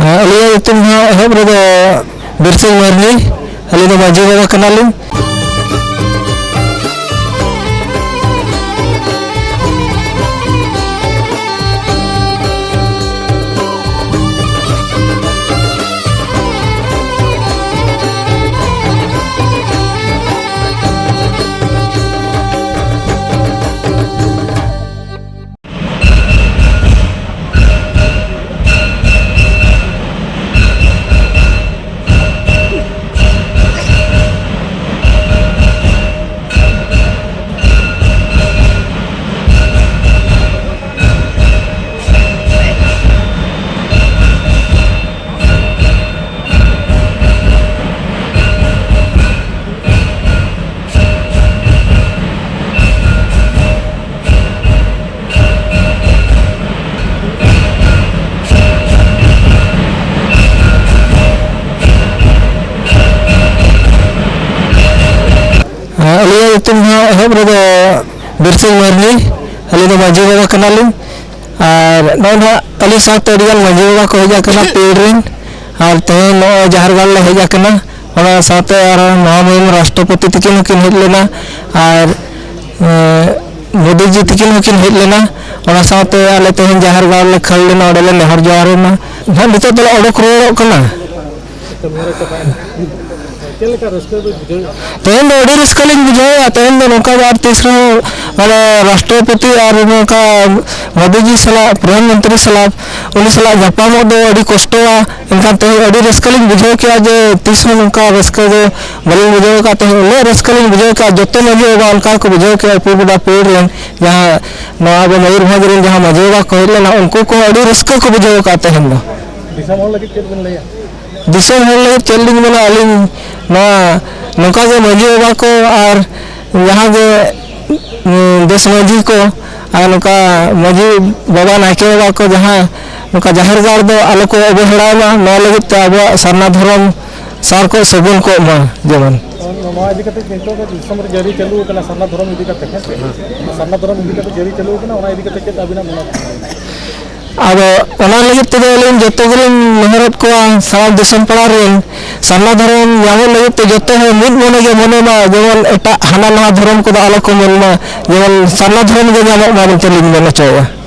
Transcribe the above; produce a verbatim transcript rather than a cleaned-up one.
ᱟᱹᱞᱤᱧᱟᱜ ᱧᱩᱛᱩᱢ ᱫᱚ ᱮᱦᱚᱵ ᱨᱮᱫᱚ ᱵᱤᱨᱥᱤᱝ ᱢᱟᱹᱨᱰᱤ, ᱟᱹᱞᱤᱧ ᱫᱚ ᱢᱟᱹᱡᱷᱤ ᱵᱟᱵᱟ ᱠᱟᱱᱟᱞᱤᱧ᱾ ᱟᱹᱞᱤᱧᱟᱜ ᱧᱩᱛᱩᱢ ᱫᱚ ᱮᱦᱚᱵ ᱨᱮᱫᱚ ᱵᱤᱨᱥᱤᱝ ᱢᱟᱹᱨᱰᱤ, ᱟᱹᱞᱤᱧ ᱫᱚ ᱢᱟᱹᱡᱷᱤ ᱵᱟᱵᱟ ᱠᱟᱱᱟᱞᱤᱧ᱾ ᱟᱨ ᱱᱚᱜᱼᱚᱭ ᱱᱟᱦᱟᱜ ᱟᱹᱞᱤᱧ ᱥᱟᱶᱛᱮ ᱟᱹᱰᱤᱜᱟᱱ ᱢᱟᱹᱡᱷᱤ ᱵᱟᱵᱟ ᱠᱚ ᱦᱮᱡ ᱟᱠᱟᱱᱟ ᱯᱤᱲ ᱨᱮᱱ, ᱟᱨ ᱛᱮᱦᱮᱧ ᱱᱚᱜᱼᱚᱭ ᱡᱟᱦᱮᱨ ᱜᱟᱲ ᱞᱮ ᱦᱮᱡ ᱟᱠᱟᱱᱟ᱾ ᱚᱱᱟ ᱥᱟᱶᱛᱮ ᱟᱨᱦᱚᱸ ᱱᱚᱣᱟ ᱢᱟᱹᱭ ᱨᱟᱥᱴᱨᱚᱯᱚᱛᱤ ᱛᱤᱠᱤᱱ ᱦᱚᱸᱠᱤᱱ ᱦᱮᱡ ᱞᱮᱱᱟ, ᱟᱨ, ᱮ, ᱢᱳᱫᱤᱡᱤ ᱛᱤᱠᱤᱱ ᱦᱚᱸᱠᱤᱱ ᱦᱮᱡ ᱞᱮᱱᱟ᱾ ᱚᱱᱟ ᱥᱟᱶᱛᱮ ᱟᱞᱮ ᱛᱮᱦᱮᱧ ᱡᱟᱦᱮᱨ ᱜᱟᱲ ᱞᱮ ᱠᱷᱟᱹᱲ ᱞᱮᱱᱟ, ᱚᱸᱰᱮ ᱞᱮ ᱱᱮᱦᱚᱨ ᱡᱚᱦᱟᱨ ᱮᱱᱟ᱾ ᱱᱟᱦᱟᱜ ᱱᱤᱛᱚᱜ ᱫᱚᱞᱮ ᱚᱰᱚᱠ ᱨᱩᱣᱟᱹᱲᱚᱜ ᱠᱟᱱᱟ᱾ ᱪᱮᱫ ᱞᱮᱠᱟ ᱨᱟᱹᱥᱠᱟᱹ ᱵᱤᱱ ᱵᱩᱡᱷᱟᱹᱣᱮᱫᱼᱟ? ᱛᱮᱦᱮᱧ ᱫᱚ ᱟᱹᱰᱤ ᱨᱟᱹᱥᱠᱟᱹ ᱞᱤᱧ ᱵᱩᱡᱷᱟᱹᱣᱮᱫᱼᱟ᱾ ᱛᱮᱦᱮᱧ ᱫᱚ ᱱᱚᱝᱠᱟ ᱜᱮ ᱟᱨ ᱛᱤᱥ ᱨᱮᱦᱚᱸ, ᱢᱟᱱᱮ, ᱨᱟᱥᱴᱨᱚᱯᱚᱛᱤ ᱟᱨ ᱱᱚᱝᱠᱟ ᱢᱳᱫᱤᱡᱤ ᱥᱟᱞᱟᱜ, ᱯᱨᱚᱫᱷᱟᱱ ᱢᱚᱱᱛᱨᱤ ᱥᱟᱞᱟᱜ, ᱩᱱᱤ ᱥᱟᱞᱟᱜ ᱧᱟᱯᱟᱢᱚᱜ ᱫᱚ ᱟᱹᱰᱤ ᱠᱚᱥᱴᱚᱣᱟ᱾ ᱮᱱᱠᱷᱟᱱ ᱛᱮᱦᱮᱧ ᱟᱹᱰᱤ ᱨᱟᱹᱥᱠᱟᱹ ᱞᱤᱧ ᱵᱩᱡᱷᱟᱹᱣ ᱠᱮᱫᱼᱟ ᱡᱮ ᱛᱤᱥ ᱦᱚᱸ ᱱᱚᱝᱠᱟ ᱨᱟᱹᱥᱠᱟᱹ ᱫᱚ ᱵᱟᱹᱞᱤᱧ ᱵᱩᱡᱷᱟᱹᱣ ᱟᱠᱟᱫ ᱛᱟᱦᱮᱸᱫ᱾ ᱩᱱᱟᱹᱜ ᱨᱟᱹᱥᱠᱟᱹ ᱞᱤᱧ ᱵᱩᱡᱷᱟᱹᱣ ᱠᱮᱫᱼᱟ, ᱡᱚᱛᱚ ᱢᱟᱹᱡᱷᱤ ᱵᱟᱵᱟ ᱚᱱᱠᱟ ᱜᱮᱠᱚ ᱵᱩᱡᱷᱟᱹᱣ ᱠᱮᱫᱼᱟ᱾ ᱯᱩᱨ ᱜᱚᱰᱟ ᱯᱤᱲ ᱨᱮᱱ ᱡᱟᱦᱟᱸ ᱱᱚᱣᱟ ᱟᱵᱚ ᱢᱚᱭᱩᱨᱵᱷᱚᱸᱡᱽ ᱨᱮᱱ ᱡᱟᱦᱟᱸ ᱢᱟᱹᱡᱷᱤ ᱵᱟᱵᱟ ᱠᱚ ᱦᱮᱡ ᱞᱮᱱᱟ, ᱩᱱᱠᱩ ᱠᱚᱦᱚᱸ ᱟᱹᱰᱤ ᱨᱟᱹᱥᱠᱟᱹ ᱠᱚ ᱵᱩᱡᱷᱟᱹᱣ ᱟᱠᱟᱫ ᱛᱟᱦᱮᱱ ᱫᱚ᱾ ᱫᱤᱥᱚᱢ ᱦᱚᱲ ᱞᱟᱹᱜᱤᱫ ᱪᱮᱫ ᱵᱤᱱ ᱞᱟᱹᱭᱟ? ᱫᱤᱥᱚᱢ ᱦᱚᱲ ᱞᱟᱹᱜᱤᱫ ᱪᱮᱫ ᱞᱤᱧ ᱢᱮᱱᱟ ᱟᱹᱞᱤᱧ, ᱱᱚᱣᱟ ᱱᱚᱝᱠᱟ ᱜᱮ ᱢᱟᱹᱡᱷᱤ ᱵᱟᱵᱟ ᱠᱚ ᱟᱨ ᱡᱟᱦᱟᱸ ᱜᱮ, ᱩᱸ, ᱫᱮᱥ ᱢᱟᱹᱡᱷᱤ ᱠᱚ ᱟᱨ ᱱᱚᱝᱠᱟ ᱢᱟᱹᱡᱷᱤ ᱵᱟᱵᱟ, ᱱᱟᱭᱠᱮ ᱵᱟᱵᱟ ᱠᱚ ᱡᱟᱦᱟᱸ ᱱᱚᱝᱠᱟ ᱡᱟᱦᱮᱨ ᱜᱟᱲ ᱫᱚ ᱟᱞᱚ ᱠᱚ ᱚᱵᱚᱦᱮᱲᱟᱭ ᱢᱟ, ᱱᱚᱣᱟ ᱞᱟᱹᱜᱤᱫ ᱛᱮ ᱟᱵᱚᱣᱟᱜ ᱥᱟᱨᱱᱟ ᱫᱷᱚᱨᱚᱢ ᱥᱟᱨ ᱠᱚ ᱥᱟᱹᱜᱩᱱ ᱠᱚᱜ ᱢᱟ ᱡᱮᱢᱚᱱ᱾ ᱱᱚᱣᱟ ᱤᱫᱤ ᱠᱟᱛᱮ ᱱᱤᱛᱚᱜ ᱫᱚ ᱫᱤᱥᱚᱢ ᱨᱮ ᱡᱟᱹᱨᱤ ᱪᱟᱹᱞᱩ ᱟᱠᱟᱱᱟ ᱥᱟᱨᱱᱟ ᱫᱷᱚᱨᱚᱢ ᱤᱫᱤ ᱠᱟᱛᱮ, ᱦᱮᱸ ᱥᱮ? ᱥᱟᱨᱱᱟ ᱫᱷᱚᱨᱚᱢ ᱤᱫᱤ ᱠᱟᱛᱮ ᱡᱟᱹᱨᱤ ᱪᱟᱹᱞᱩ ᱟᱠᱟᱱᱟ, ᱚᱱᱟ ᱤᱫᱤ ᱠᱟᱛᱮ ᱪᱮᱫ ᱟᱹᱵᱤᱱᱟᱜ ᱢᱚᱱᱮ? ᱟᱫᱚ ᱚᱱᱟ ᱞᱟᱹᱜᱤᱫ ᱛᱮᱫᱚ ᱟᱹᱞᱤᱧ ᱡᱚᱛᱚ ᱜᱮᱞᱤᱧ ᱱᱮᱦᱚᱨᱮᱫ ᱠᱚᱣᱟ, ᱥᱟᱱᱟᱢ ᱫᱤᱥᱚᱢ ᱯᱟᱲᱟ ᱨᱮᱱ ᱥᱟᱨᱱᱟ ᱫᱷᱚᱨᱚᱢ ᱧᱟᱢᱚᱜ ᱞᱟᱹᱜᱤᱫ ᱛᱮ ᱡᱚᱛᱚ ᱦᱚᱲ ᱢᱤᱫ ᱢᱚᱱᱮ ᱜᱮ ᱢᱚᱱᱮ ᱢᱟ, ᱡᱮᱢᱚᱱ ᱮᱴᱟᱜ ᱦᱟᱱᱟ ᱱᱟᱣᱟ ᱫᱷᱚᱨᱚᱢ ᱠᱚᱫᱚ ᱟᱞᱚ ᱠᱚ ᱢᱮᱱ ᱢᱟ, ᱡᱮᱢᱚᱱ ᱥᱟᱨᱱᱟ ᱫᱷᱚᱨᱚᱢ ᱜᱮ ᱧᱟᱢᱚᱜ ᱢᱟ ᱢᱮᱱᱛᱮ ᱞᱤᱧ ᱢᱮᱱ ᱦᱚᱪᱚᱭᱮᱫᱼᱟ᱾